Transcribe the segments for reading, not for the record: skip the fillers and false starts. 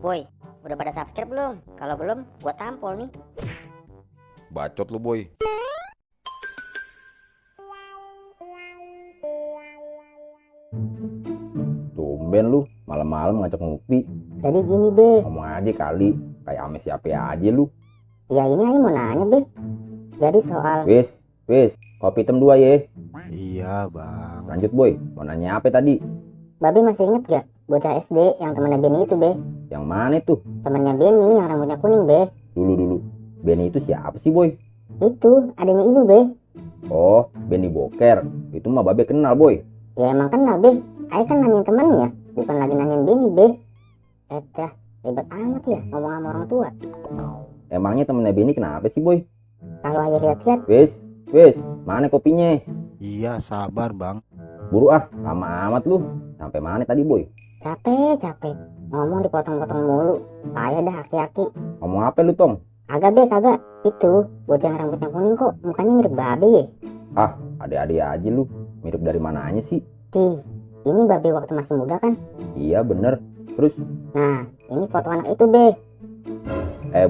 Boy, udah pada subscribe belum? Kalau belum, gua tampol nih. Bacot lu, Boy. Tumben lu, malam-malam ngajak ngopi. Jadi gini be, Ngomong aja kali, kayak ame siapa aja lu. ya ini aja mau nanya be. Jadi soal Wis, kopi hitam 2 ye. Iya bang. Lanjut Boy, mau nanya apa tadi? Babe masih inget gak bocah SD yang temannya Benny itu be? Yang mana tuh? Temannya Benny yang rambutnya kuning be. Dulu. Benny itu siapa sih Boy? Itu adanya ibu be. Oh, Benny Boker. Itu mah Babe kenal Boy. Ya emang kenal be. Ayo kan nanyain temannya, bukan lagi nanyain Benny be. Ribet amat ya ngomong sama orang tua. Emangnya temennya Benny kenapa sih Boy? Kalau aja lihat-lihat, Wis, mana kopinya? Iya sabar bang. Buru ah, lama amat lu. Sampai mana tadi Boy? capek. Ngomong dipotong-potong mulu. Payah dah aki-aki. Ngomong apa lu Tong? Kagak. Itu bocah yang rambutnya kuning kok mukanya mirip babe ya. Ah, ade-ade aja lu. Mirip dari mananya sih? Ini babe waktu masih muda kan? Iya bener. Terus, Nah, ini foto anak itu be.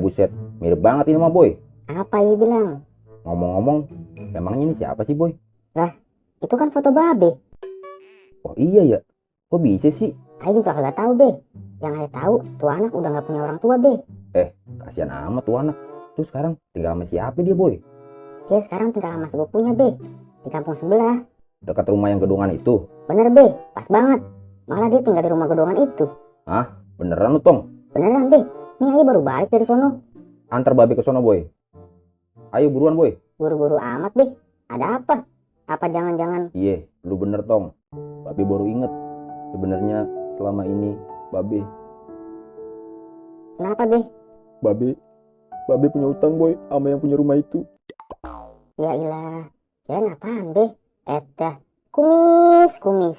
buset, mirip banget ini mah Boy. Apa ya bilang? Ngomong-ngomong, emangnya ini siapa sih Boy? Itu kan foto babe. Oh iya ya, kok bisa sih? Ayo juga kagak tahu be. Yang saya tahu, tuh anak udah nggak punya orang tua be. Kasihan amat tuh anak. Terus sekarang tinggal sama siapa dia Boy? Dia sekarang tinggal sama sepupunya be. Di kampung sebelah. Dekat rumah yang gedungan itu? Bener be, pas banget. Malah dia tinggal di rumah gedongan itu. Beneran lu Tong? Beneran be. Nih aja baru balik dari sono. Antar Babe ke sono Boy. Ayo buruan Boy. Buru-buru amat be. Ada apa? Apa jangan-jangan? Iya, lu bener Tong. Babe baru inget. Sebenarnya selama ini Babe Kenapa be? Babe punya utang Boy sama yang punya rumah itu. Ya ilah. Kirain apaan be? Kumis.